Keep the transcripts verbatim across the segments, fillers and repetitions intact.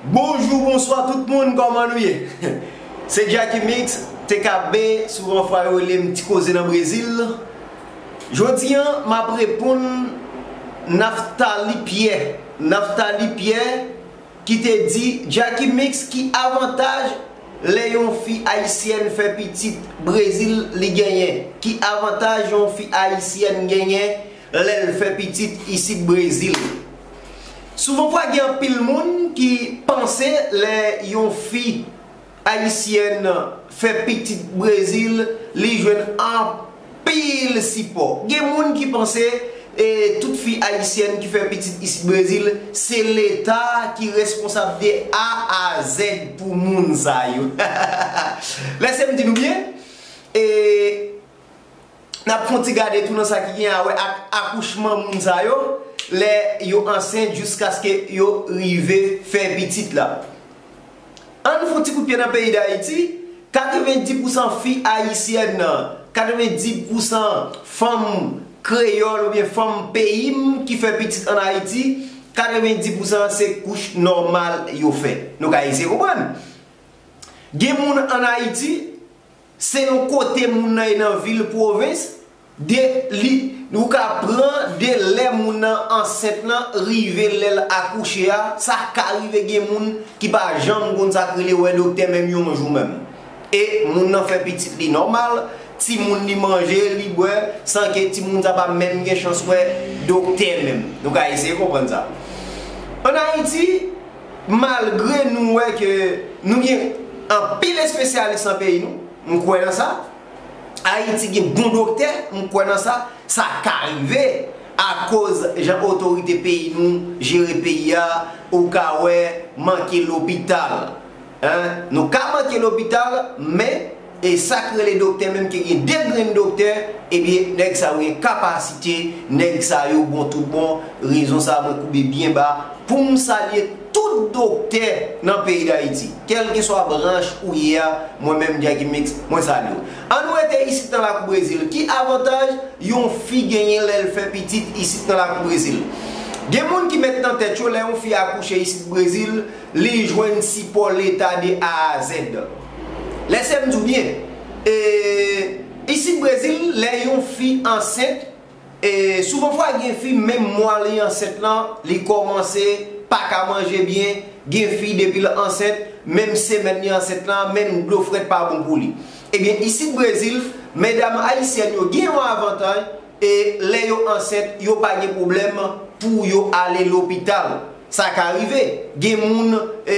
Bonjou, bonswa tout moun, kòman nou ye? Se Jacky Mix, T K B, souvan fwa yo rele m Ti Koze nan Brezil. Jodi a, m ap reponn Naftali Pyè. Naftali Pyè ki te di, Jacky Mix, ki avantaj lè yon fi ayisyèn fè pitit Brezil li genyen? Ki avantaj yon fi ayisyèn genyen lè l fè pitit isit Brezil? Souvan fwa gen anpil moun ki panse lè yon fi ayisyèn fè pitit Brezil, li jwenn anpil sipò. Gen moun ki panse e tout fi ayisyèn ki fè pitit isit Brezil, se leta ki responsab de A a Z pou moun sa yo. Lèse m di nou byen, e n ap fè yon ti gade tou nan sa ki gen a wè ak akouchman moun sa yo, lè yo ansent jiskaske yo rive fè pitit la. Ann fè yon ti kout pye nan peyi Dayiti, katrevenndis pousan fi ayisyèn nan, katrevenndis pousan fanm kreyòl oubyen fanm peyi m ki fè pitit ann Ayiti, katrevenndis pousan se kouch nòmal yo fè. Nou ka eseye konprann. Gen moun ann Ayiti, se yon kote moun nan ye nan vil pwovens, de li, ou ka pran de lè moun nan ansent lan rive lè l akouche a, sa ka rive gen moun ki pa janm konn sa k rele wè doktè menm yon jou menm. E moun nan fè pitit li nòmal, timoun li manje, li bwè, san ke timoun sa pa menm gen chans wè doktè menm. Nou ka eseye konprann sa. Ann Ayiti, malgre nou wè ke nou gen anpil espesyalis nan peyi nou, m kwè nan sa. Ayiti gen bon doktè, m kwè nan sa. Sa ka rive akoz jan otorite peyi nou jere peyi a, ou ka wè manke lopital. Hein? Nou ka manke lopital, men e sa k rele doktè menm ke gen de grenn doktè, ebyen nèg sa yo gen kapasite, nèg sa yo bon tout bon. Rezon sa mwen koube byen ba pou m salye tout doktè nan peyi Dayiti. Kèlkeswa branch ou ye a, mwen menm Jacky Mix, mwen salye w. Ann rete isit nan lakou Brezil. Ki avantaj yon fi genyen lè l fè pitit isit nan lakou Brezil? Gen moun ki met nan tèt yo lè yon fi akouche isit Brezil, li jwenn sipò leta de A a Z. Lèse m di w byen, e, isit Brezil, lè yon fi ansent, e, souvan fwa gen fi, menm mwa li ansent lan, li kòmanse pa ka manje byen. Gen fi, depi l ansent, menm semèn li ansent lan, menm dlo frèt pa bon pou li. Ebyen, isit Brezil, medam ayisyèn yo gen yon avantaj, e lè yo ansent, yo pa gen pwoblèm pou yo ale lopital. Sa ka rive. Gen moun, e,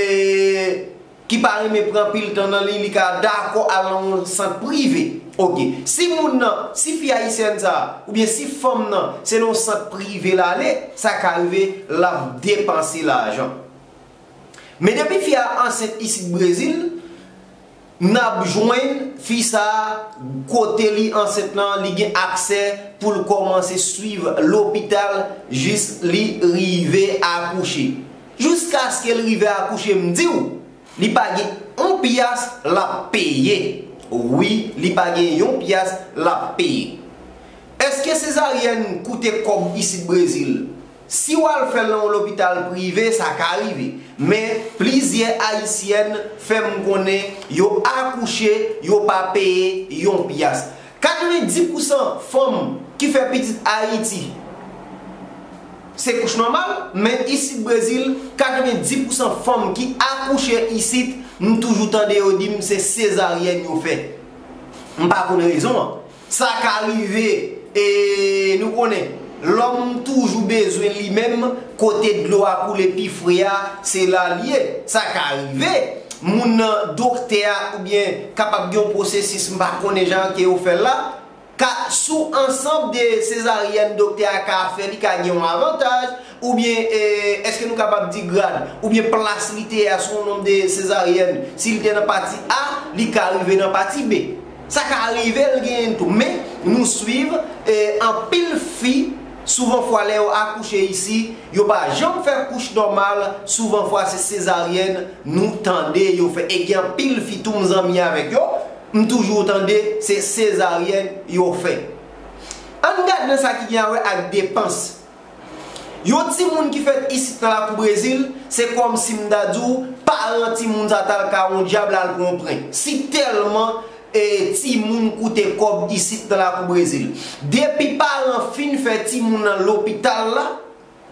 ki pa renmen pran pil tan nan li, li ka dakò al nan yon sant prive. Oke. Si moun nan, si fi ayisyèn sa, oubyen si fanm nan, se nan yon sant prive l ale, sa ka rive l ap depanse lajan. Men depi fi a ansent isit Brezil, n ap jwenn fi sa a, kote li ansent lan, li gen aksè pou l kòmanse swiv lopital jis li rive akouche. Jiskaske l rive akouche, m di w, li pa gen yon pyas l ap peye. Wi, li pa gen yon pyas l ap peye. Èske sezaryèn koute kòb isit Brezil? Si w al fè l nan yon lopital prive, sa ka rive. Men, plizyè ayisyèn fè m konnen yo akouche, yo pa peye yon pyas. Katrevenndis pousan fanm ki fè pitit Ayiti, se kouch nòmal, men isit Brezil, katrevenndis pousan fanm ki akouche isit, m toujou tande yo di m se sezaryèn yo fè. M pa konn rezon an. Sa ka rive, e nou konnen, lòm toujou bezwen li menm, kote dlo a koule pi fre a, se la l ye. Sa ka rive, moun nan, doktè a, oubyen kapab gen yon pwosesis, m pa konnen jan ke yo fè l la, ka, sou ansanm de sezaryèn doktè a ka fè, li ka gen yon avantaj, oubyen, e, èske nou kapab di grad, oubyen plas li te ye a sou yon nonb de sezaryèn, si li te nan pati A, li ka rive nan pati B. Sa ka rive l genyen tou, men nou swiv, e, anpil fi, souvan fwa lè yo akouche isi, yo pa janm fè kouch nòmal, souvan fwa se sezaryèn nou tande yo fè. E gen anpil fi tou m zanmi avèk yo, m toujou tande se sezaryèn yo fè. Ann gad nan sa ki gen a wè ak depans. Yon timoun ki fèt isit nan lakou Brezil, se kòmsi m ta di w, Paran timoun sa t al ka yon dyab, l al pran yon prank. Si tèlman e, timoun koute kòb isit nan lakou Brezil. Depi paran fin fè timoun nan lopital la,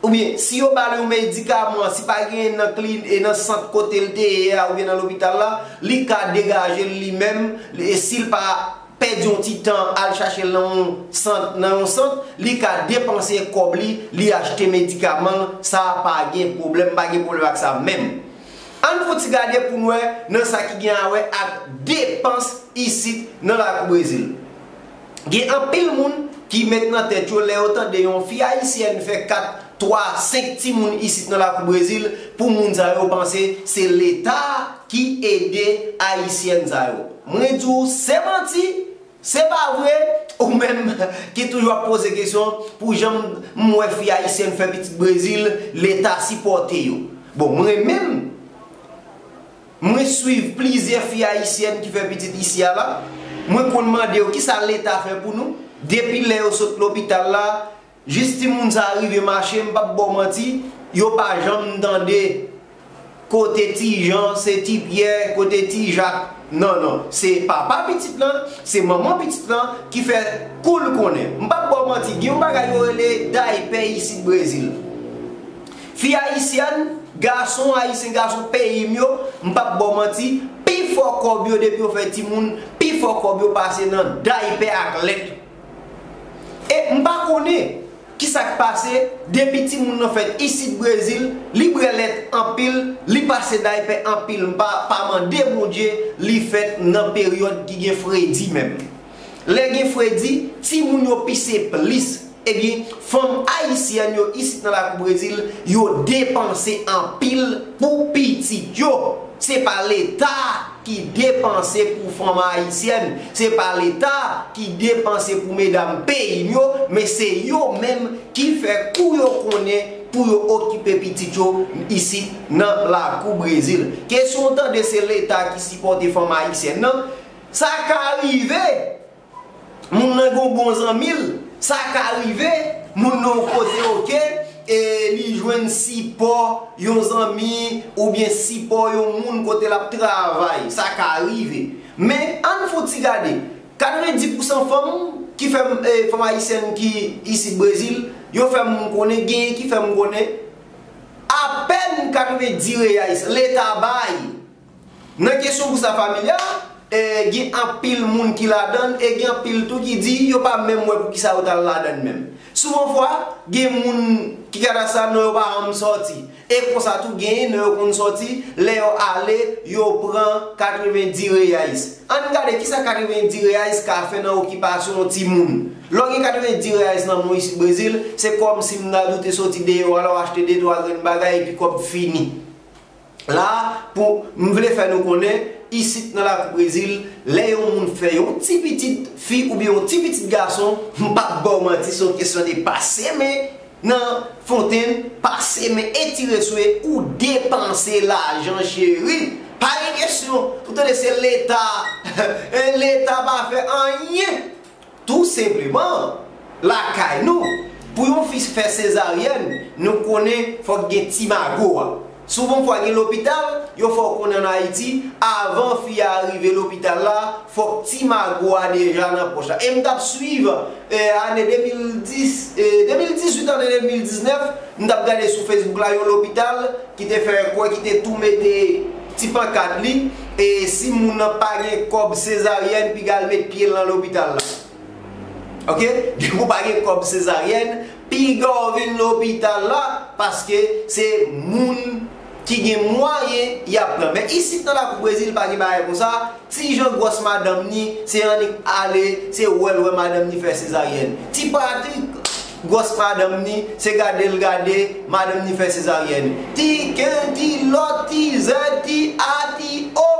oubyen si yo ba l yon medikaman, si pa genyen nan klin, e nan sant kote l te ye a, oubyen nan lopital la, li ka degaje l li menm, e si l pa pèdi yon ti tan al chache l nan yon sant, nan yon sant, li ka depanse kòb li, li achte medikaman l, sa pa gen pwoblèm, pa gen pwoblèm ak sa menm. Ann fouti gade pou n wè nan sa ki gen a wè ak depans isit nan lakou Brezil. Gen anpil moun ki met nan tèt yo lè yo tande yon fi ayisyèn fè kat, twa, senk timoun isit nan lakou Brezil, pou moun sa yo panse se Leta ki ede ayisyèn sa yo. Mwen di w, se manti, se pa vre, ou menm ki toujou ap poze kesyon pou jan m wè fi ayisyèn fè pitit Brezil, Leta sipòte yo. Bon, mwen menm, mwen swiv plizyè fi ayisyèn ki fè pitit isi a la. Mwen konn mande yo kisa Leta fè pou nou. Depi lè yo sot lopital la, jis timoun sa rive mache, m p ap ba w manti, yo pa janm tande kote Ti Jan, se Ti Pyè, kote Ti Jak. Non, non, se papa pitit lan, se manman pitit lan ki fè kou l konnen. M p ap ba w manti, gen yon bagay yo rele daypè isit Brezil. Fi ayisyèn, gason ayisyen, gason peyi m yo, m p ap ba w manti, pifò kòb yo depi yo fè timoun, pifò kòb yo pase nan daypè ak lèt. E m pa konnen kisa k pase, depi timoun nan fèt isit Brezil, li bwè lèt anpil, li pase daypè anpil, m pa, pa mande Bondye li fèt nan peryòd ki gen fredi menm. Lè gen fredi, timoun yo pise plis. Ebyen, fanm ayisyèn yo isit nan lakou Brezil, yo depanse anpil pou pitit yo. Se pa Leta ki depanse pou fanm ayisyèn, se pa Leta ki depanse pou medam peyi m yo, men se yo menm ki fè kou yo konnen pou yo okipe pitit yo isit nan lakou Brezil. Kesyon w tande se Leta ki sipòte fanm ayisyèn nan, sa ka rive. Moun nan gen yon bon zanmi l, sa ka rive, moun nan yon kote, oke, e li jwenn sipò yon zanmi oubyen sipò yon moun kote l ap travay, sa ka rive. Men, ann fouti gade, katrevenndis pousan fanm ki fè m, e, fanm ayisyèn ki isit Brezil, yo fè m konnen, genyen ki fè m konnen, apèn katrevenndis reyais Leta bay. Nan kesyon boursa familia, e, gen anpil moun ki ladann, e gen anpil tou ki di yo pa menm wè poukisa yo t al ladann menm. Souvan fwa, gen moun ki ka ta sa non yo pa janm sòti. E konsa tou, genyen non yo konn sòti, lè yo ale, yo pran katrevenndis reyais. Ann gade kisa katrevenndis reyais ka fè nan okipasyon yon timoun. Lè w gen katrevenndis reyais nan men w isit Brezil, se kòmsi m ta di w te soti deyò a la, w achte de twa grenn bagay, epi kòb fini. La, pou m vle fè nou konnen, isit nan lakou Brezil, lè yon moun fè yon ti pitit fi oubyen yon ti pitit gason, m p ap ba w manti, se yon kesyon de pase men nan fontenn, pase men etire swe, ou depanse lajan cheri. Pa gen kesyon, ou tande se Leta, e Leta pa fè anyen. Tou senpleman, lakay nou, pou yon fi fè sezaryèn, nou konnen fòk gen ti mago a. Souvan fwa gen lopital, yo fè w konnen ann Ayiti, avan fi a rive lopital la, fòk ti mago a deja nan pòch la. E m t ap swiv, e, ane de mil dis, e, de mil dizuit, ane de mil diznèf, m t ap gade sou Facebook la, yon lopital ki te fè kwè, ki te tou mete ti pankat li, e si moun nan pa gen kòb sezaryèn, piga l met pye l nan lopital la. Oke? Depi w pa gen kòb sezaryèn, piga w vin lopital la, paske se moun ki gen mwayen y ap pran. Men isit nan lakou Brezil, pa gen bagay konsa. Ti Jan gwòs madanm ni, se annik ale, se wè l wè madanm ni fè sezaryèn. Ti Patrik gwòs madanm ni, se gade l gade madanm ni fè sezaryèn. Ti Ken, ti Lòt, ti Zèd, ti A, ti O.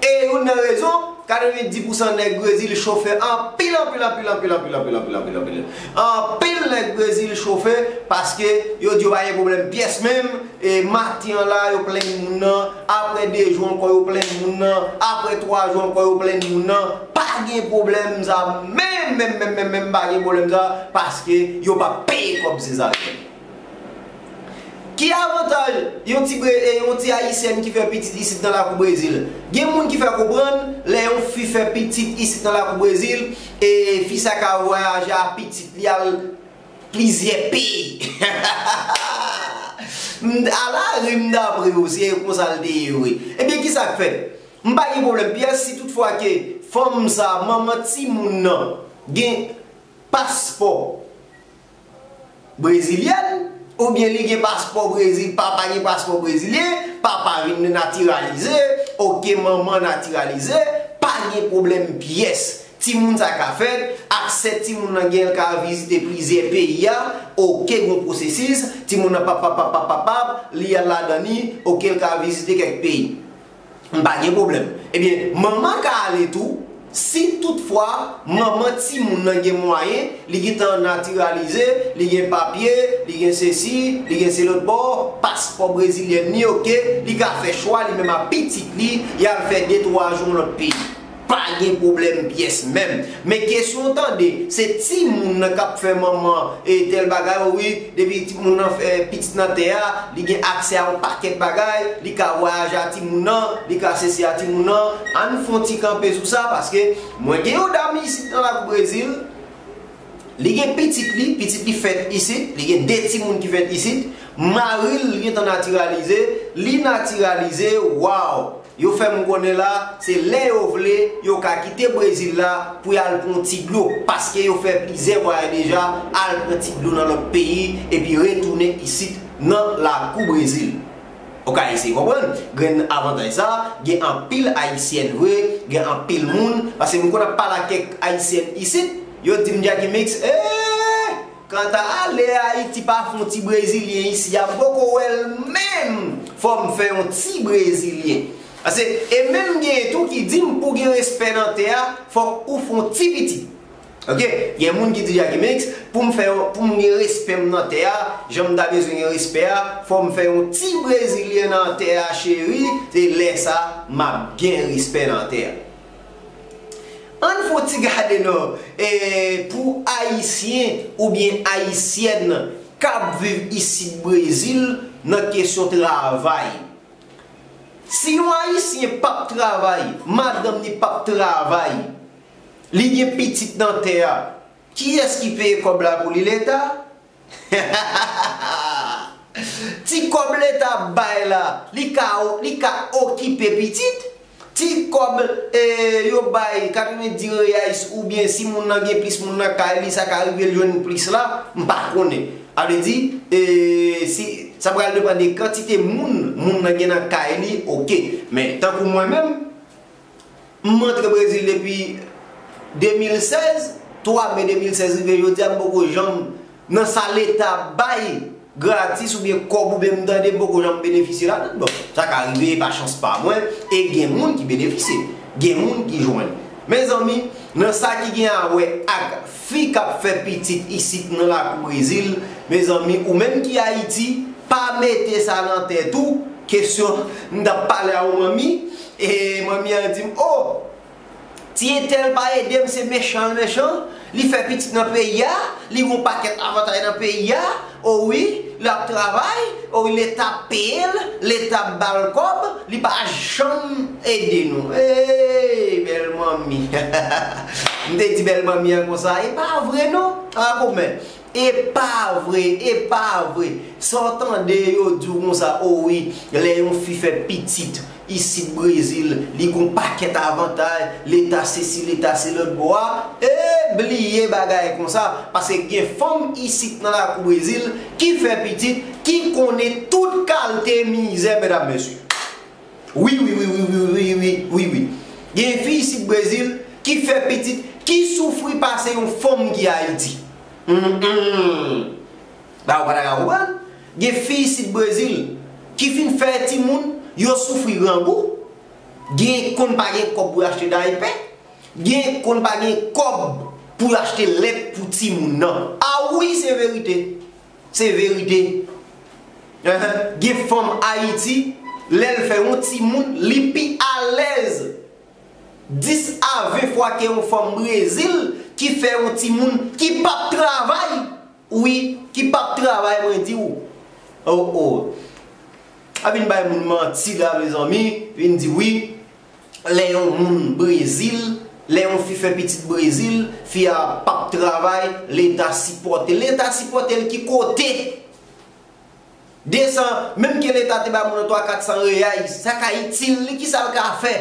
E youn nan rezon, katrevenndis pousan nèg Brezil chofe anpil, anpil, anpil, anpil, anpil, anpil, anpil, anpil, anpil. Anpil nèg Brezil chofe paske yo di yo pa gen pwoblèm pyès menm. E maten an la, yo plenn moun nan. Apre de jou ankò, yo plenn moun nan. Apre twa jou ankò, yo plenn moun nan. Pa gen pwoblèm sa menm, menm, menm, menm, menm, pa gen pwoblèm sa, paske yo pa peye kòb sezaryèn. Ki avantaj yon ti, bre, e, yon ti ayisyèn ki fè pitit isit nan lakou Brezil? Gen moun ki fè konprann, lè yon fi fè pitit isit nan lakou Brezil, e fi sa ka vwayaje a pitit li al plizyè peyi. M- Ala rim dapre yo, se konsa l te ye vre. Ebyen, ki sa k fèt? M pa gen pwoblèm pyès si toutfwa ke fanm sa, manman timoun nan, gen paspò brezilyèn, oubyen li gen paspò Brezil, papa gen paspò brezilyen, papa vin natiralize, oke, manman natiralize, pa gen pwoblèm pyès. Timoun sa ka fèt, aksè timoun nan gen, l ka vizite plizyè peyi a, oke, gon pwosesis, timoun nan pap, pap, pap, pap, pap, pap, li al ladan li, oke, l ka vizite kèk peyi. M pa gen pwoblèm. Ebyen, manman ka ale tou, si toutfwa manman timoun nan gen mwayen, li gentan natiralize, li gen papye, li gen sesi, li gen se lòt bò, paspò brezilyèn li, oke, li ka fè chwa li menm ak pitit li, y al fè de twa jou yon lòt peyi. Pa gen pwoblèm pyès menm. Men kesyon w tande, se timoun nan k ap fè manman e tèl bagay, o wi, depi timoun nan fè pitit nan tè a, li gen aksè a yon pakèt bagay, li ka vwayaje a timoun nan, li ka sesi a timoun nan. Ann fè yon ti kanpe sou sa, paske mwen gen yon dam isit nan lakou Brezil, li gen pitit li, pitit li fèt isit, li gen de timoun ki fèt isit, mari l gentan natiralize, li natiralize, waw! Yo fè m konnen la, se lè yo vle, yo ka kite Brezil la pou y al pran yon ti dlo, paske yo fè plizyè vwayaj deja, al pran ti dlo nan lòt peyi, epi retounen isit nan lakou Brezil. Ou ka eseye konprann, grenn avantaj sa, gen anpil ayisyèn vre, gen anpil moun, paske m konn ap pale ak kèk ayisyèn isit, yo di m, Jacky Mix, eeh, kanta ale Ayiti pa fè yon ti brezilyen isi a, m poko wè l menm, fò m fè yon ti brezilyen. Paske, e menm genyen tou ki di m pou gen respè nan tè a, fòk ou fè yon ti pitit. Oke, gen moun ki di Jacky Mix, pou m fè yon, pou m gen respè m nan tè a, jan m ta bezwen gen respè a, fò m fè yon ti brezilyen nan tè a, cheri, se lè sa m ap gen respè nan tè a. Ann fè yon ti gade non, e, pou ayisyen oubyen ayisyèn k ap viv isit Brezil nan kesyon travay. Si yon ayisyen p ap travay, madanm li p ap travay, li gen pitit nan tè a, kiyès ki peye kòb la pou li? Leta? Ti kòb leta bay la, li ka, li ka okipe pitit. Ti kòb, e, yo bay katrevendis reyais, oubyen si moun nan gen plis moun nan kay li, sa ka rive l jwenn plis la, m pa konnen. A vle di, e, si, sa pral depann de kantite moun moun nan gen nan kay li, oke. Men, tankou mwen menm, m antre Brezil depi de mil sèz, twa me de mil sèz rive jodi a, m poko janm nan sa leta bay gratis oubyen kòb oubyen m tande, m poko janm benefisye ladan l. Bon, sa ka rive, e pa chans pa mwen, e gen moun ki benefisye, gen moun ki jwenn. Mezanmi, nan sa ki gen a wè ak fi k ap fè pitit isit nan lakou Brezil, mezanmi, ou menm ki Ayiti, pa mete sa nan tèt ou, kesyon, m t ap pale a yon manmi, e manmi an di m, o, ti entèl pa ede m, se mechan l mechan, li fè pitit nan peyi a, li gen yon pakèt avantaj nan peyi a, o wi, l ap travay, o wi, leta ap peye l, leta ap ba l kòb, li pa janm ede nou. Ey, bèl manmi. M te di bèl manmi an konsa, e pa vre non. A, kòmè. E pa vre, e pa vre. Sa w tande yo di w konsa, o wi, lè yon fi fè pitit isit Brezil, li gon pakèt avantaj, leta sesi, leta se lòt bò a. E bliye bagay konsa, paske gen fanm isit nan lakou Brezil ki fè pitit, ki konnen tout kalte mizè, medam, mesye. Wi, wi, wi, wi, wi, wi, wi, wi, wi. Gen fi isit Brezil ki fè pitit, ki soufri pase yon fanm ki Ayiti. Hum, hum. Ba, ou pa ta ka konprann. Gen fi isit Brezil ki fin fè timoun, yo soufri grangou. Gen konn pa gen kòb pou yo achte daypè. Gen konn pa gen kòb pou yo achte lèt pou timoun nan. A wi, se verite. Se verite. Enhen. Gen fanm Ayiti, lè l fè yon timoun, li pi alèz dis a ven fwa ke yon fanm Brezil ki fè yon timoun ki p ap travay. Wi, ki p ap travay, mwen di w. Oh, oh. A vin bay moun manti la, mezanmi. Vin di wi, lè yon moun Brezil, lè yon fi fè pitit Brezil, fi a p ap travay, Leta sipòte. Leta sipòte l ki kote? De san, menm ke Leta te ba moun nan twa kat san reyay, sa ka itil li, kisa l ka fè?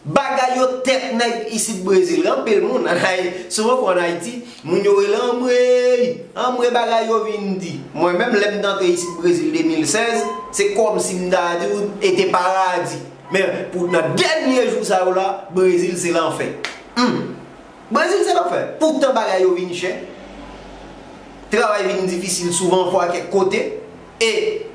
Bagay yo tèt nèg isit Brezil. Gen anpil moun, ann Ay-, souvan fwa ann Ayiti, moun yo rele anmwey, anmwey bagay yo vin di. Mwen menm, lè m t antre isit Brezil de mil sèz, se kòmsi m ta di w e te paradi. Men, pou nan dènye jou sa yo la, Brezil se lanfè. Hmm. Brezil se lanfè. Poutan bagay yo vin chè. Travay vin difisil souvan fwa kèk kote. E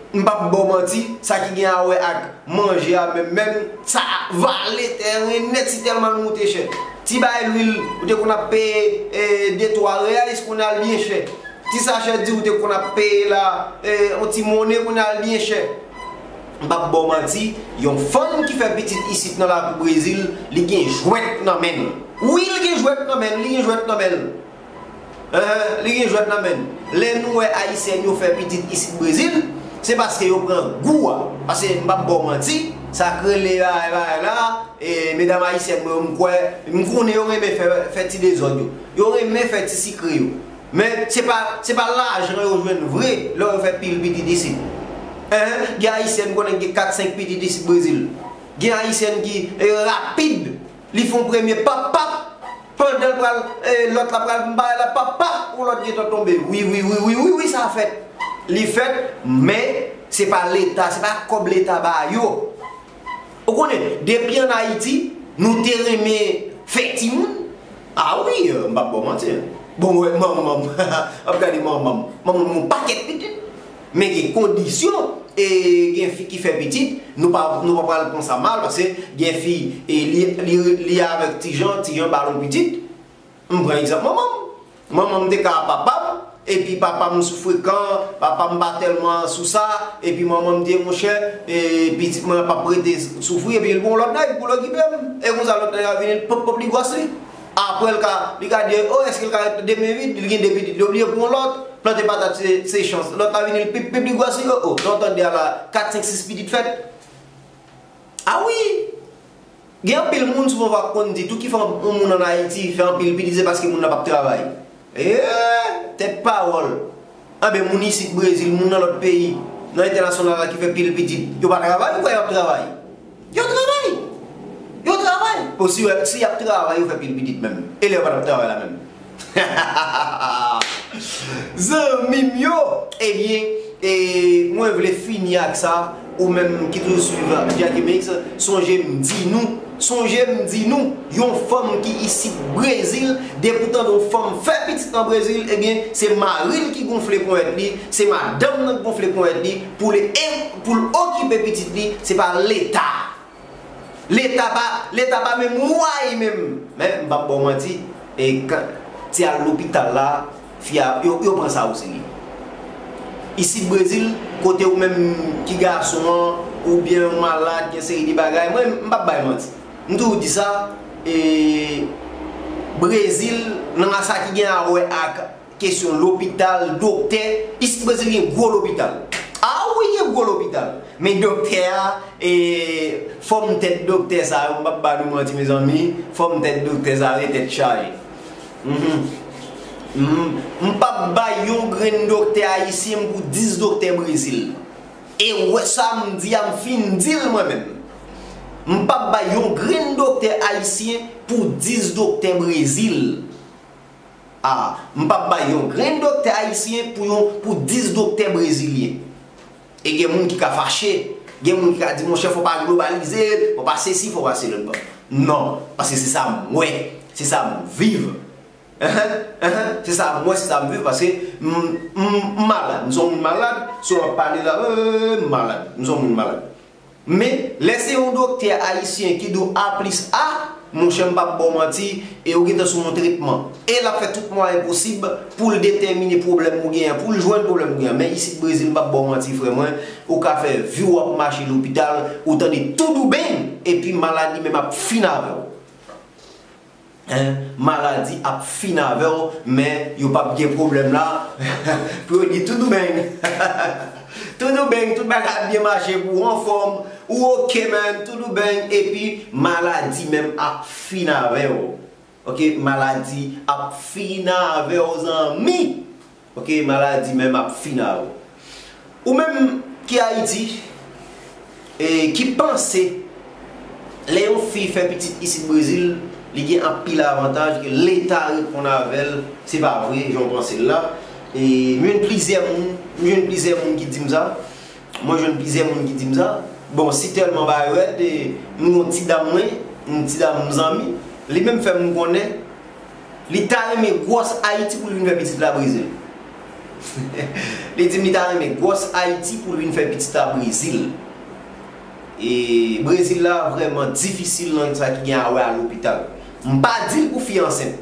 m p ap ba w manti, sa ki gen a wè ak manje a menm menm, sa vale tèren nèt si tèlman l moute chè. Ti bagay lwil, ou te konn ap peye, e, de twa reyais, kounye a l byen chè. Ti sachè di ou te konn ap peye la, e, yon ti monnen, kounye a l byen chè. M p ap ba w manti, yon fanm ki fè pitit isit nan lakou Brezil, li gen jwèt nan men l. Wi, li gen jwèt nan men l, li gen jwèt nan men l. Enhen, li gen jwèt nan men l. Lè nou wè Ayisyèn yo fè pitit isit Brezil, se paske yo pran gou a. Paske m p ap ba w manti, sa k rele bagay bagay la, e, medam ayisyèn mwen yo, m kwè, m konnen yo renmen fè, fè ti dezòd yo. Yo renmen fè ti sikre yo. Men se pa, se pa lajan yo jwenn vre lè yo fè pil pitit isit. Enhen, gen Ayisyèn m konnen ki gen kat senk pitit isit Brezil. Gen Ayisyèn ki, e, rapid, li fè yon premye pap pap, pandan l pral, e, lòt la pral bay la pap pap, yon lòt gentan tonbe. Wi, wi, wi, wi, wi, wi, sa fèt. Li fèt, men se pa Leta, se pa kòb Leta ba yo. Ou konnen, depi ann Ayiti, nou te renmen fè timoun. A wi, e, m p ap ba w manti. Bon, wè, manman m, ap gade manman m. Manman m yon pakèt pitit. Men gen kondisyon, e gen fi ki fè pitit, nou pa, nou pa pral pran sa mal, paske gen fi, e li, li, li avèk Tijan, Tijan ba l yon pitit. M pran egzanp manman m. Manman m te ka papa m, epi papa m sou frekan, papa m pa tèlman sou sa, epi manman m di, monchè, e pitit mwen p ap rete soufri, epi l gon lòt nèg pou l okipe m. E konsa lòt nèg la vini, l pop pop li gwòs li. Apre l ka, li ka di, o, èske l ka ret de men vid? Li gen de pitit, li oblije pran yon lòt, plante patat se, se chans. Lòt la vini, l pip pip li gwòs li, o, o, sa w tande a la, kat, senk, sis pitit fèt. A wi! Gen anpil moun souvan w ap konn di tou ki fè yon moun ann Ayiti fè anpil pitit se paske moun nan p ap travay. Eee, tèt pawòl. Anben moun isit Brezil, moun nan lòt peyi, nan entènasyonal la ki fè pil pitit, yo pa travay, ou kwè y ap travay? Yo travay! Yo travay! Bon, si, si y ap travay, yo fè pil pitit menm. E lè yo pa t ap travay la menm? Zanmi m yo, ebyen, e mwen vle fini ak sa, ou menm ki toujou swiv Jackie Mix, sonje m di nou, sonje m di nou, yon fanm ki isit Brezil, depi w tande yon fanm fè pitit nan Brezil, ebyen, se mari l ki gonfle ponyèt li, se madanm nan ki gonfle ponyèt li, pou l, e, pou l okipe pitit li, se pa Leta. Leta pa, Leta pa menm wè menm. Men, m p ap ba w manti, e, kan, ti al lopital la, fi a, yo, yo pran sa oserye. Isit Brezil, kote ou menm ki gason an, oubyen ou malad, gen seri de bagay, mwen, m p ap bay manti. M toujou di sa, e, Brezil, nan sa ki gen a wè ak kesyon lopital, doktè, isit Brezil gen gwo lopital. A wi, gen gwo lopital. Men doktè a, e, fòm tèt doktè sa yo, m p ap ba nou manti, mezanmi, fòm tèt doktè sa yo, e tèt chaje. Mhm. Mhm. M p ap bay yon grenn doktè ayisyen pou dis doktè Brezil. E wè sa m di a, m fin di l mwen menm. M p ap bay yon grenn doktè ayisyen pou dis doktè Brezil. A, m p ap bay yon grenn doktè ayisyen pou yon, pou dis doktè brezilyen. E gen moun ki ka fache, gen moun ki ka di, monchè, fò pa globalize l, fò pa sesi, fò pa selòt. Bon, non, paske se sa m wè, se sa m viv. Enhen, enhen, se sa m wè, se sa m viv, paske m, m, m malad, m se yon moun malad, si w ap pale la, euh, m malad, m se yon moun malad. Men, lè se yon doktè ayisyen ki di w A plis A, monchè, m p ap ba w manti, e ou gentan sou yon tretman. E l ap fè tout mwayen posib pou l detèmine pwoblèm ou genyen, pou l jwenn pwoblèm ou genyen. Men isit Brezil, m p ap ba w manti, frè mwen, ou ka fè vi w ap mache lopital, ou tande toudoubeng, epi maladi menm ap fin avè w. Hein, maladi ap fin avè w, men yo p ap gen pwoblèm la. Pou yo di, "Tudo bem." Tudo bem, tout bagay ap byen mache pou ou, anfòm, ou oke, man, tudo bem, epi maladi menm ap fin avè w. Oke, maladi ap fin avè w, zanmi. Oke, maladi menm ap fin avè w. Ou menm ki Ayiti, e, ki panse lè yon fi fè pitit isit Brezil, li gen anpil avantaj, ke Leta reponn avè l, se pa vre, jan w panse l la. E, m jwenn plizyè moun, m jwenn plizyè moun ki di m sa. Mwen jwenn plizyè moun ki di m sa. Bon, si tèlman bagay rèd, e, m gon ti dam mwen, yon ti dam m zanmi, li menm fè m konnen, li ta renmen gwòs Ayiti pou l vin fè pitit la Brezil. Li di m li ta renmen gwòs Ayiti pou l vin fè pitit la Brezil. E Brezil la vrèman difisil nan sa ki gen a wè a lopital. M pa di l pou fi ansent.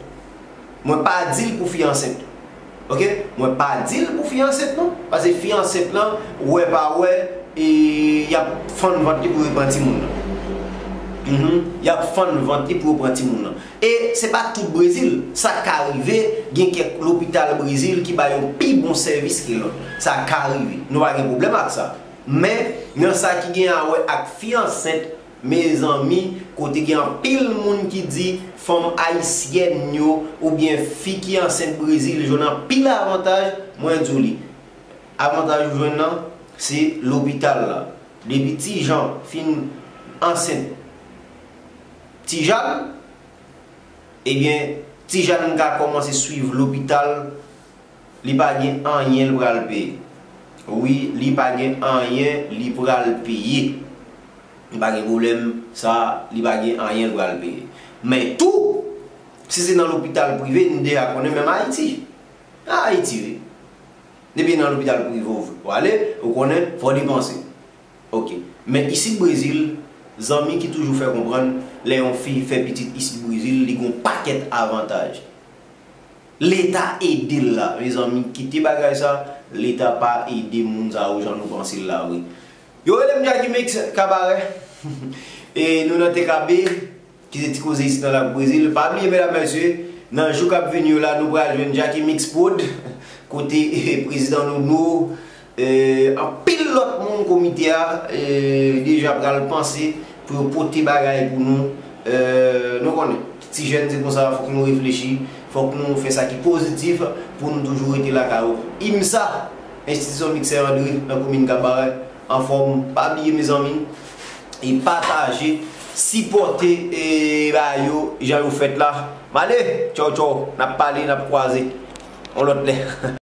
Mwen pa di l pou fi ansent. Oke? Mwen pa di l pou fi ansent non. Paske fi ansent lan, wè pa wè, e, y ap fann vant li pou yo pran timoun nan. Mhm. Y ap fann vant li pou yo pran timoun nan. E se pa tout Brezil. Sa ka rive, gen kèk lopital Brezil ki bay yon pi bon sèvis ke lòt. Sa ka rive. Nou pa gen pwoblèm ak sa. Men, nan sa ki gen a wè ak fi ansent, mezanmi, kote gen anpil moun ki di fanm ayisyèn yo oubyen fi ki ansent Brezil jwenn anpil avantaj, mwen di w li. Avantaj ou jwenn nan, se lopital la. Depi Tijan fin ansent Tijal, ebyen, Tijal ka kòmanse swiv lopital, li pa gen anyen l pral peye. Wi, li pa gen anyen li pral peye. Li pa gen pwoblèm, sa, li pa gen anyen l pral peye. Men tou, si se nan lopital prive, n deja konnen menm Ayiti. A Ayiti, wi. Depi nan lopital prive w ale, ou konnen, fò w depanse. Oke. Men isit Brezil, zanmi ki toujou fè konprann, lè yon fi fè pitit isit Brezil, li gon pakèt avantaj. Leta ede l la, mezanmi, kite bagay sa, Leta pa ede moun sa yo jan nou panse l la, wi. Yo rele m Jackie Mix Kabarè. E nou nan T K B, ki se Ti Koze isit nan Lak Brezil. Pa bliye, medam, mesye, nan jou k ap vini yo la, nou pral jwenn Jackie Mix Prod, kote, eh, prezidan Nono, eh, anpil lòt moun komite a, eh, deja pral panse pou yo pote bagay pou nou. Eh, nou konnen, ti jèn se konsa, fòk nou reflechi, fòk nou fè sa ki pozitif pou nou toujou rete lakay ou. IMSA, Enstitisyon Miksè André nan komin Kabarè, anfòm, pa bliye, mezanmi, e pataje, sipòte, e ba yo jan yo fèt la. M ale, tchaw, tchaw, n ap pale, n ap kwaze yon lòt lè.